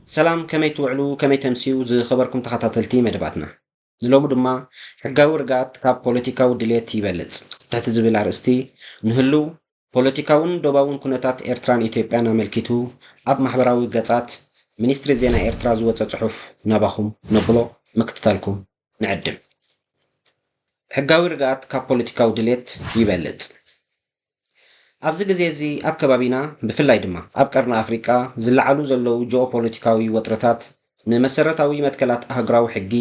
ሰላም፣ ከመይ ትውዕሉ፣ ከመይ ተምስዩ ዝኸበርኩም ተኸታተልቲ መደባትና። ንሎሚ ድማ ሕጋዊ ርግኣት ካብ ፖለቲካዊ ድልየት ይበልጽ ትሕቲ ዝብል ኣርእስቲ ንህልው ፖለቲካውን ዶባውን ኩነታት ኤርትራን ኢትዮጵያን ኣመልኪቱ ኣብ ማሕበራዊ ገጻት ሚኒስትሪ ዜና ኤርትራ ዝወጸ ጽሑፍ ናባኹም ነብሎ ምክትታልኩም ንዕድም። ሕጋዊ ርግኣት ካብ ፖለቲካዊ ድልየት ይበልጽ። ኣብዚ ግዜ እዚ ኣብ ከባቢና ብፍላይ ድማ ኣብ ቀርኒ ኣፍሪቃ ዝለዓሉ ዘለዉ ጂኦፖለቲካዊ ወጥርታት ንመሰረታዊ መትከላት ኣህጉራዊ ሕጊ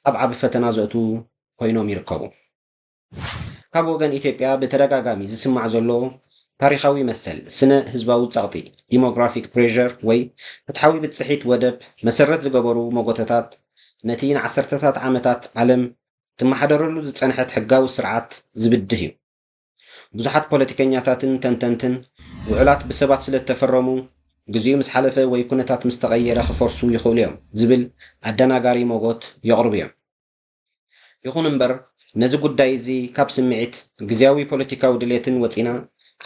ኣብ ዓቢ ፈተና ዘእትዉ ኮይኖም ይርከቡ። ካብ ወገን ኢትዮጵያ ብተደጋጋሚ ዝስማዕ ዘሎ ታሪኻዊ መሰል ስነ ህዝባዊ ጸቕጢ ዲሞግራፊክ ፕሬሸር ወይ ፍትሓዊ ብጽሒት ወደብ መሰረት ዝገበሩ መጎተታት ነቲ ንዓሰርተታት ዓመታት ዓለም ትመሓደረሉ ዝጸንሐት ሕጋዊ ስርዓት ዝብድህ እዩ። ብዙሓት ፖለቲከኛታትን ተንተንትን ውዕላት ብሰባት ስለ እተፈረሙ ግዜኡ ምስ ሓለፈ ወይ ኩነታት ምስ ተቐየረ ክፈርሱ ይኽእሉ እዮም ዝብል ኣደናጋሪ መጎት የቕርቡ እዮም። ይኹን እምበር ነዚ ጉዳይ እዚ ካብ ስምዒት ግዜያዊ ፖለቲካዊ ድሌትን ወጺና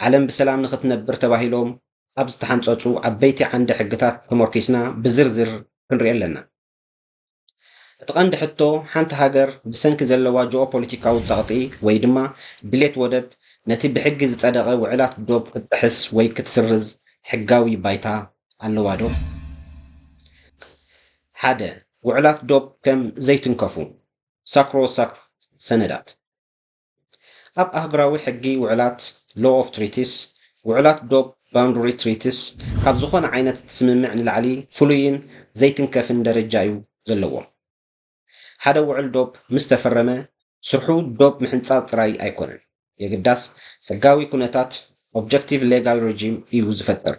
ዓለም ብሰላም ንኽትነብር ተባሂሎም ኣብ ዝተሓንጸጹ ዓበይቲ ዓንዲ ሕግታት ተመርኪስና ብዝርዝር ክንርኢ ኣለና። እቲ ቀንዲ ሕቶ ሓንቲ ሃገር ብሰንኪ ዘለዋ ጂኦፖለቲካዊ ጸቕጢ ወይ ድማ ድሌት ወደብ ነቲ ብሕጊ ዝጸደቐ ውዕላት ዶብ ክትጥሕስ ወይ ክትስርዝ ሕጋዊ ባይታ ኣለዋ ዶ? ሓደ፣ ውዕላት ዶብ ከም ዘይትንከፉ ሳክሮሳክት ሰነዳት። ኣብ ኣህጉራዊ ሕጊ ውዕላት፣ law of treaties፣ ውዕላት ዶብ፣ boundary treaties፣ ካብ ዝኾነ ዓይነት ስምምዕ ንላዕሊ ፍሉይን ዘይትንከፍን ደረጃ እዩ ዘለዎም። ሓደ ውዕል ዶብ ምስ ተፈረመ ስርሑ ዶብ ምሕንጻጽ ጥራይ ኣይኮነን። የግዳስ ሕጋዊ ኩነታት፣ objective legal regime፣ እዩ ዝፈጥር።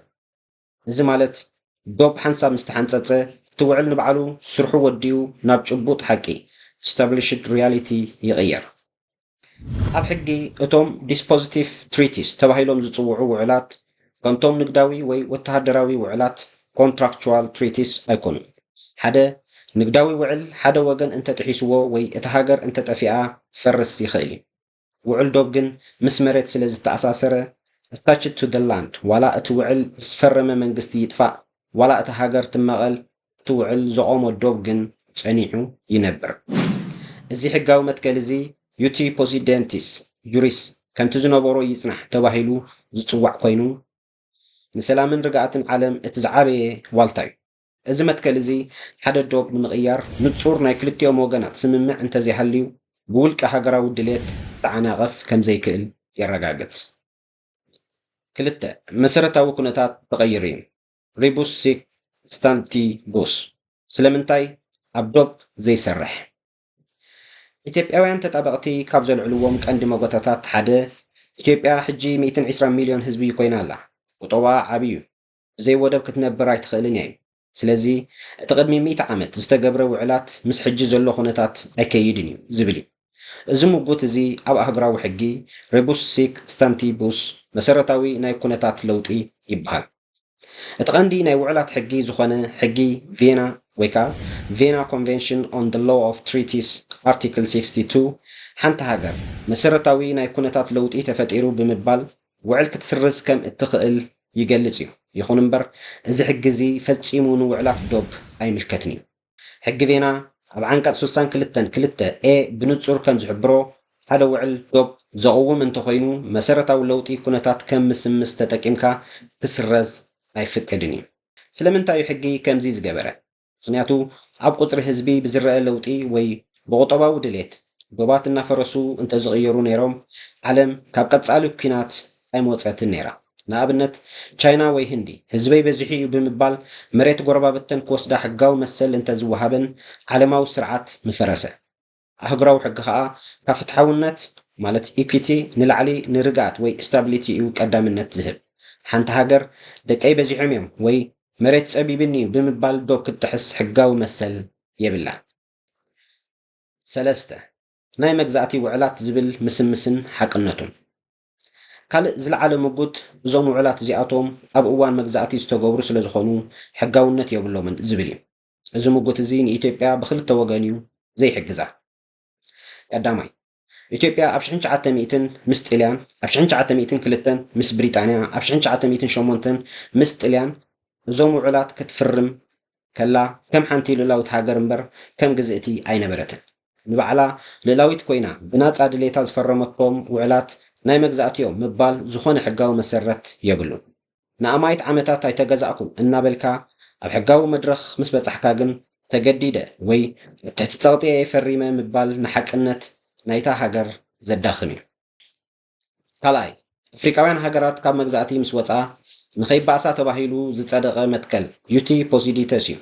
እዚ ማለት ዶብ ሓንሳብ ምስ ተሓንጸጸ እቲ ውዕል ንባዕሉ ስርሑ ወዲኡ ናብ ጭቡጥ ሓቂ፣ established reality፣ ይቕየር። ኣብ ሕጊ እቶም dispositive treaties ተባሂሎም ዝጽውዑ ውዕላት ከምቶም ንግዳዊ ወይ ወተሃደራዊ ውዕላት contractual treaties ኣይኮኑን። ሓደ ንግዳዊ ውዕል ሓደ ወገን እንተጥሒስዎ ወይ እታ ሃገር እንተጠፊኣ ክፈርስ ይኽእል እዩ። ውዕል ዶብ ግን ምስ መሬት ስለ ዝተኣሳሰረ attached to the land ዋላ እቲ ውዕል ዝፈረመ መንግስቲ ይጥፋእ ዋላ እታ ሃገር ትመቐል እቲ ውዕል ዘቖሞ ዶብ ግን ጸኒዑ ይነብር። እዚ ሕጋዊ መትከል እዚ uti possidetis juris ከምቲ ዝነበሮ ይጽናሕ ተባሂሉ ዝጽዋዕ ኮይኑ ንሰላምን ርግኣትን ዓለም እቲ ዝዓበየ ዋልታ እዩ። እዚ መትከል እዚ ሓደ ዶብ ንምቕያር ንጹር ናይ ክልቲኦም ወገናት ስምምዕ እንተዘይሃልዩ ብውልቂ ሃገራዊ ድሌት ክተዓናቐፍ ከምዘይክእል የረጋግጽ። ክልተ፣ መሰረታዊ ኩነታት ተቐይሩ እዩ። Rebus sic stantibus፣ ስለምንታይ ኣብ ዶብ ዘይሰርሕ? ኢትዮጵያውያን ተጣበቕቲ ካብ ዘልዕልዎም ቀንዲ መጎታታት ሓደ ኢትዮጵያ ሕጂ ሚእትን ዕስራን ሚልዮን ህዝቢ ኮይና ኣላ። ቁጠባኣ ዓቢ እዩ። ብዘይ ወደብ ክትነብር ኣይትኽእልን እያ እዩ። ስለዚ እቲ ቅድሚ ሚእቲ ዓመት ዝተገብረ ውዕላት ምስ ሕጂ ዘሎ ኩነታት ኣይከይድን እዩ ዝብል እዩ። እዚ ምጉት እዚ ኣብ ኣህጉራዊ ሕጊ Rebus sic stantibus መሰረታዊ ናይ ኩነታት ለውጢ ይበሃል። እቲ ቀንዲ ናይ ውዕላት ሕጊ ዝኾነ ሕጊ ቬና ወይ ከዓ Vienna Convention on the Law of Treaties Article sixty-two ሓንቲ ሃገር መሰረታዊ ናይ ኩነታት ለውጢ ተፈጢሩ ብምባል ውዕል ክትስርዝ ከም እትኽእል ይገልጽ እዩ። ይኹን እምበር እዚ ሕጊ እዚ ፈጺሙ ንውዕላት ዶብ ኣይምልከትን እዩ። ሕጊ ቬና ኣብ ዓንቀጽ ስሳን ክልተን ክልተ ኤ ብንጹር ከም ዝሕብሮ ሓደ ውዕል ዶብ ዘቕውም እንተኾይኑ መሰረታዊ ለውጢ ኩነታት ከም ምስምስ ተጠቂምካ ክስረዝ ኣይፍቀድን እዩ። ስለምንታይ እዩ ሕጊ ከምዚ ዝገበረ? ምኽንያቱ ኣብ ቁጽሪ ህዝቢ ብዝረአ ለውጢ ወይ ብቁጠባዊ ድሌት ዶባት እናፈረሱ እንተዝቕየሩ ነይሮም ዓለም ካብ ቀጻሊ ኲናት ኣይመወጸትን ነይራ። ንኣብነት ቻይና ወይ ህንዲ ህዝበይ በዚሑ እዩ ብምባል መሬት ጎረባብተን ክወስዳ ሕጋዊ መሰል እንተዝወሃበን ዓለማዊ ስርዓት ምፈረሰ። ኣህጉራዊ ሕጊ ከኣ ካብ ፍትሓውነት ማለት ኢኩዊቲ ንላዕሊ ንርግኣት ወይ ስታቢሊቲ እዩ ቀዳምነት ዝህብ። ሓንቲ ሃገር ደቀይ በዚሖም እዮም ወይ መሬት ጸቢብኒ እዩ ብምባል ዶብ ክትጥሕስ ሕጋዊ መሰል የብላን። ሰለስተ፣ ናይ መግዛእቲ ውዕላት ዝብል ምስምስን ሓቅነቱን። ካልእ ዝለዓለ ምጉት እዞም ውዕላት እዚኣቶም ኣብ እዋን መግዛእቲ ዝተገብሩ ስለ ዝኾኑ ሕጋውነት የብሎምን ዝብል እዩ። እዚ ምጉት እዚ ንኢትዮጵያ ብክልተ ወገን እዩ ዘይሕግዛ። ቀዳማይ፣ ኢትዮጵያ ኣብ ሽሕን ትሽዓተ ሚእትን ምስ ጥልያን፣ ኣብ ሽሕን ትሽዓተ ሚእትን ክልተን ምስ ብሪጣንያ፣ ኣብ ሽሕን ትሽዓተ ሚእትን ሸሞንተን ምስ ጥልያን እዞም ውዕላት ክትፍርም ከላ ከም ሓንቲ ልእላዊት ሃገር እምበር ከም ግዝእቲ ኣይነበረትን። ንባዕላ ልእላዊት ኮይና ብናጻ ድሌታ ዝፈረመቶም ውዕላት ናይ መግዛእቲ እዮም ምባል ዝኾነ ሕጋዊ መሰረት የብሉን። ንኣማኢት ዓመታት ኣይተገዛእኩን እናበልካ ኣብ ሕጋዊ መድረኽ ምስ በጻሕካ ግን ተገዲደ ወይ ኣብ ትሕቲ ጸቕጢ እየ ፈሪመ ምባል ንሓቅነት ናይታ ሃገር ዘዳኽም እዩ። ካልኣይ፣ ኣፍሪቃውያን ሃገራት ካብ መግዛእቲ ምስ ወጻ ንኸይባእሳ ተባሂሉ ዝጸደቐ መትከል ዩቲ ፖሲዲተስ እዩ።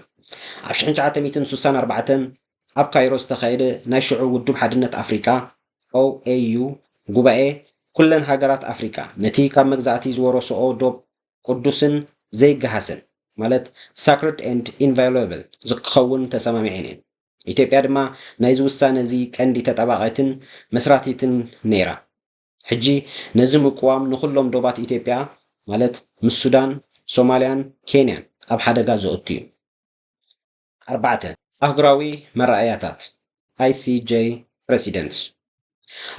ኣብ ሽሕን ትሽዓተ ሚእትን ስሳን ኣርባዕተን ኣብ ካይሮ ዝተኻየደ ናይ ሽዑ ውድብ ሓድነት ኣፍሪቃ ኦኤዩ ጉባኤ ኩለን ሃገራት ኣፍሪቃ ነቲ ካብ መግዛእቲ ዝወረስኦ ዶብ ቅዱስን ዘይገሃስን ማለት sacred and inviolable ክኸውን ተሰማሚዐን እየን። ኢትዮጵያ ድማ ናይዚ ውሳነ እዚ ቀንዲ ተጣባቒትን መስራቲትን ነይራ። ሕጂ ነዚ ምቅዋም ንኹሎም ዶባት ኢትዮጵያ ማለት ምስ ሱዳን፣ ሶማልያን ኬንያን ኣብ ሓደጋ ዘእቱ እዩ። ኣርባዕተ፣ ኣህጉራዊ መረኣያታት ኣይሲጀይ ፕረሲደንት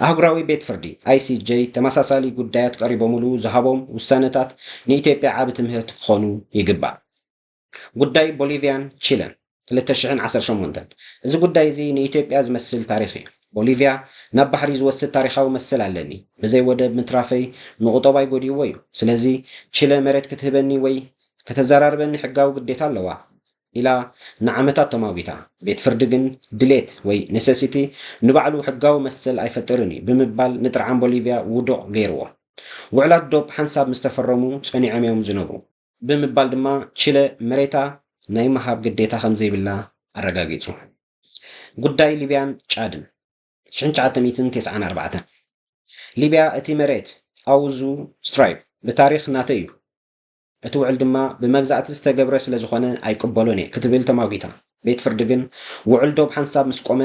ኣህጉራዊ ቤት ፍርዲ ኣይሲጀይ ተመሳሳሊ ጉዳያት ቀሪቦምሉ ዝሃቦም ውሳነታት ንኢትዮጵያ ዓቢ ትምህርቲ ክኾኑ ይግባእ። ጉዳይ ቦሊቪያን ቺለን ክልተ ሽሕን ዓሰርተ ሸሞንተን እዚ ጉዳይ እዚ ንኢትዮጵያ ዝመስል ታሪኽ እዩ። ቦሊቪያ ናብ ባሕሪ ዝወስድ ታሪኻዊ መሰል ኣለኒ፣ ብዘይ ወደብ ምትራፈይ ንቑጠባይ ጎዲእዎ እዩ። ስለዚ ቺለ መሬት ክትህበኒ ወይ ከተዘራርበኒ ሕጋዊ ግዴታ ኣለዋ ኢላ ንዓመታት ተማጒታ። ቤት ፍርዲ ግን ድሌት ወይ ኔሰሲቲ ንባዕሉ ሕጋዊ መሰል ኣይፈጥርን እዩ ብምባል ንጥርዓን ቦሊቪያ ውዱቕ ገይርዎ። ውዕላት ዶብ ሓንሳብ ምስ ተፈረሙ ጸኒዖም እዮም ዝነብሩ ብምባል ድማ ቺለ መሬታ ናይ ምሃብ ግዴታ ከም ዘይብላ ኣረጋጊጹ። ጉዳይ ሊብያን ጫድን ሽሕን ትሽዓተ ሚእትን ተስዓን ኣርባዕተን ሊብያ እቲ መሬት ኣውዙ ስትራይፕ ብታሪኽ ናተይ እዩ፣ እቲ ውዕል ድማ ብመግዛእቲ ዝተገብረ ስለ ዝኾነ ኣይቅበሎን እየ ክትብል ተማጒታ። ቤት ፍርዲ ግን ውዕል ዶብ ሓንሳብ ምስ ቆመ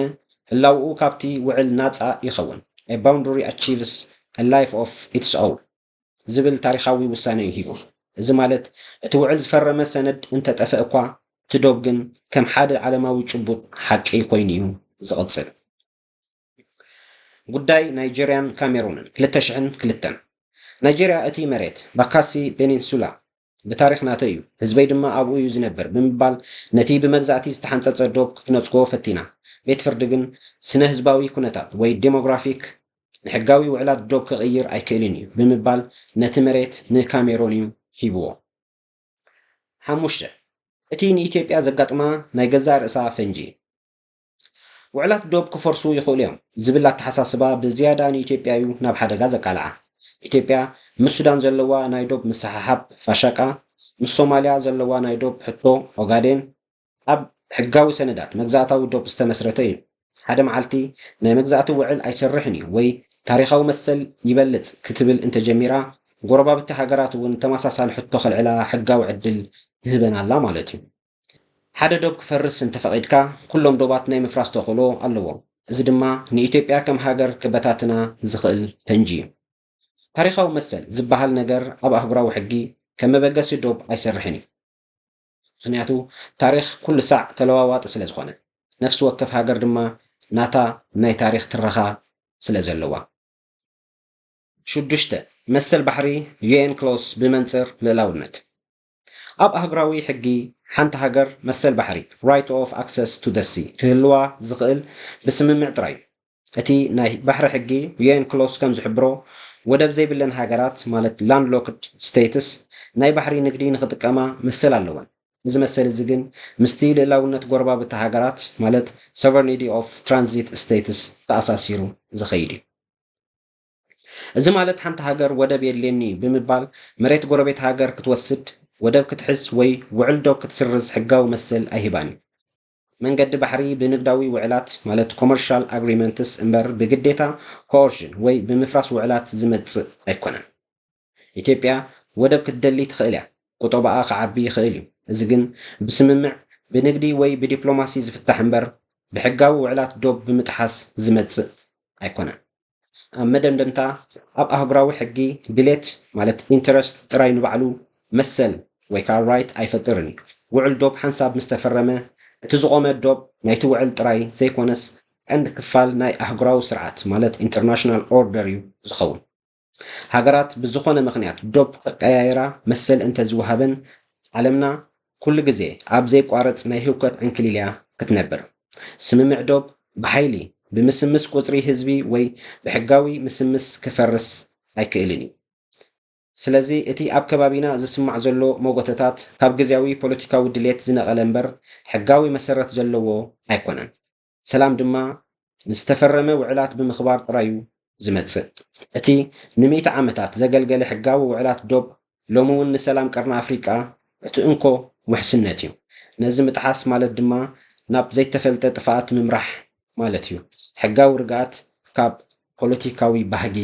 ህላውኡ ካብቲ ውዕል ናጻ ይኸውን። A boundary achieves a life of its own ዝብል ታሪኻዊ ውሳነ እዩ ሂቡ። እዚ ማለት እቲ ውዕል ዝፈረመ ሰነድ እንተጠፍአ እኳ እቲ ዶብ ግን ከም ሓደ ዓለማዊ ጭቡጥ ሓቂ ኮይኑ እዩ ዝቕጽል። ጉዳይ ናይጀርያን ካሜሩንን ክልተ ሽሕን ክልተን ናይጀርያ እቲ መሬት ባካሲ ፔኒንሱላ ብታሪኽ ናተይ እዩ፣ ህዝበይ ድማ ኣብኡ እዩ ዝነብር ብምባል ነቲ ብመግዛእቲ ዝተሓንጸጸ ዶብ ክትነጽጎ ፈቲና። ቤት ፍርዲ ግን ስነ ህዝባዊ ኩነታት ወይ ዴሞግራፊክ ንሕጋዊ ውዕላት ዶብ ክቕይር ኣይክእልን እዩ ብምባል ነቲ መሬት ንካሜሮን እዩ ሂብዎ። ሓሙሽተ፣ እቲ ንኢትዮጵያ ዘጋጥማ ናይ ገዛእ ርእሳ ፈንጂ። ውዕላት ዶብ ክፈርሱ ይኽእሉ እዮም ዝብል ኣተሓሳስባ ብዝያዳ ንኢትዮጵያ እዩ ናብ ሓደጋ ዘቃልዓ። ኢትዮጵያ ምስ ሱዳን ዘለዋ ናይ ዶብ ምስሕሓብ ፋሻቃ፣ ምስ ሶማልያ ዘለዋ ናይ ዶብ ሕቶ ኦጋዴን፣ ኣብ ሕጋዊ ሰነዳት መግዛእታዊ ዶብ ዝተመስረተ እዩ። ሓደ መዓልቲ ናይ መግዛእቲ ውዕል ኣይሰርሕን እዩ ወይ ታሪኻዊ መሰል ይበልጽ ክትብል እንተጀሚራ፣ ጎረባብቲ ሃገራት እውን ተመሳሳሊ ሕቶ ከልዕላ ሕጋዊ ዕድል ትህበን ኣላ ማለት እዩ። ሓደ ዶብ ክፈርስ እንተፈቒድካ፣ ኩሎም ዶባት ናይ ምፍራስ ተኽእሎ ኣለዎም። እዚ ድማ ንኢትዮጵያ ከም ሃገር ክበታትና ዝኽእል ፈንጂ እዩ። ታሪኻዊ መሰል ዝበሃል ነገር ኣብ ኣህጉራዊ ሕጊ ከም መበገሲ ዶብ ኣይሰርሕን እዩ። ምኽንያቱ ታሪኽ ኩሉ ሳዕ ተለዋዋጢ ስለ ዝኾነ፣ ነፍሲ ወከፍ ሃገር ድማ ናታ ናይ ታሪኽ ትረኻ ስለ ዘለዋ። ሽዱሽተ፣ መሰል ባሕሪ ዩኤን ክሎስ ብመንጽር ልእላውነት። ኣብ ኣህጉራዊ ሕጊ ሓንቲ ሃገር መሰል ባሕሪ right of access to the sea ክህልዋ ዝኽእል ብስምምዕ ጥራይ። እቲ ናይ ባሕሪ ሕጊ ዩኤን ክሎስ ከም ዝሕብሮ ወደብ ዘይብለን ሃገራት ማለት landlocked states ናይ ባሕሪ ንግዲ ንኽጥቀማ መሰል ኣለወን። እዚ መሰል እዚ ግን ምስቲ ልእላውነት ጎረባብቲ ሃገራት ማለት sovereignty of transit states ተኣሳሲሩ ዝኸይድ እዩ። እዚ ማለት ሓንቲ ሃገር ወደብ የድልየኒ እዩ ብምባል መሬት ጎረቤት ሃገር ክትወስድ፣ ወደብ ክትሕዝ ወይ ውዕል ዶብ ክትስርዝ ሕጋዊ መሰል ኣይህባን እዩ። መንገዲ ባሕሪ ብንግዳዊ ውዕላት ማለት commercial agreements እምበር ብግዴታ coercion ወይ ብምፍራስ ውዕላት ዝመጽእ ኣይኮነን። ኢትዮጵያ ወደብ ክትደሊ ትኽእል እያ፣ ቁጠባኣ ክዓቢ ይኽእል እዩ። እዚ ግን ብስምምዕ ብንግዲ ወይ ብዲፕሎማሲ ዝፍታሕ እምበር ብሕጋዊ ውዕላት ዶብ ብምጥሓስ ዝመጽእ ኣይኮነን። ኣብ መደምደምታ ኣብ ኣህጉራዊ ሕጊ ድሌት ማለት ኢንተረስት ጥራይ ንባዕሉ መሰል ወይ ከዓ right ኣይፈጥርን እዩ። ውዕል ዶብ ሓንሳብ ምስ ተፈረመ እቲ ዝቖመ ዶብ ናይቲ ውዕል ጥራይ ዘይኮነስ ቀንዲ ክፋል ናይ ኣህጉራዊ ስርዓት ማለት international order እዩ ዝኸውን። ሃገራት ብዝኾነ ምኽንያት ዶብ ክቀያየራ መሰል እንተዝወሃበን ዓለምና ኩሉ ግዜ ኣብ ዘይቋረጽ ናይ ህውከት ዕንክሊል እያ ክትነብር። ስምምዕ ዶብ ብሓይሊ፣ ብምስምስ ቁጽሪ ህዝቢ ወይ ብሕጋዊ ምስምስ ክፈርስ ኣይክእልን እዩ። ስለዚ እቲ ኣብ ከባቢና ዝስማዕ ዘሎ መጎተታት ካብ ግዝያዊ ፖለቲካዊ ድሌት ዝነቐለ እምበር ሕጋዊ መሰረት ዘለዎ ኣይኮነን። ሰላም ድማ ንዝተፈረመ ውዕላት ብምኽባር ጥራይ እዩ ዝመጽእ። እቲ ንምእቲ ዓመታት ዘገልገለ ሕጋዊ ውዕላት ዶብ ሎሚ እውን ንሰላም ቀርኒ ኣፍሪቃ እቲ እንኮ ውሕስነት እዩ። ነዚ ምጥሓስ ማለት ድማ ናብ ዘይተፈልጠ ጥፍኣት ምምራሕ ማለት እዩ። ሕጋዊ ርግኣት ካብ ፖለቲካዊ ባህጊ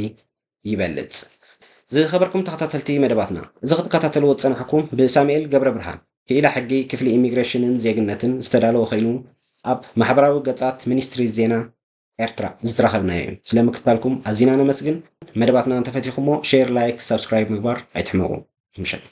ይበልጽ። ዝኸበርኩም ተኸታተልቲ መደባትና፣ እዚ ክትከታተልዎ ዝጸናሕኩም ብሳሙኤል ገብረ ብርሃን ክኢላ ሕጊ ክፍሊ ኢሚግሬሽንን ዜግነትን ዝተዳለወ ኮይኑ ኣብ ማሕበራዊ ገጻት ሚኒስትሪ ዜና ኤርትራ ዝተረኸብናዮ እዩ። ስለ ምክትታልኩም ኣዚና ነመስግን። መደባትና እንተፈቲኹሞ ሼር፣ ላይክ፣ ሳብስክራይብ ምግባር ኣይትሕመቑ። ምሸት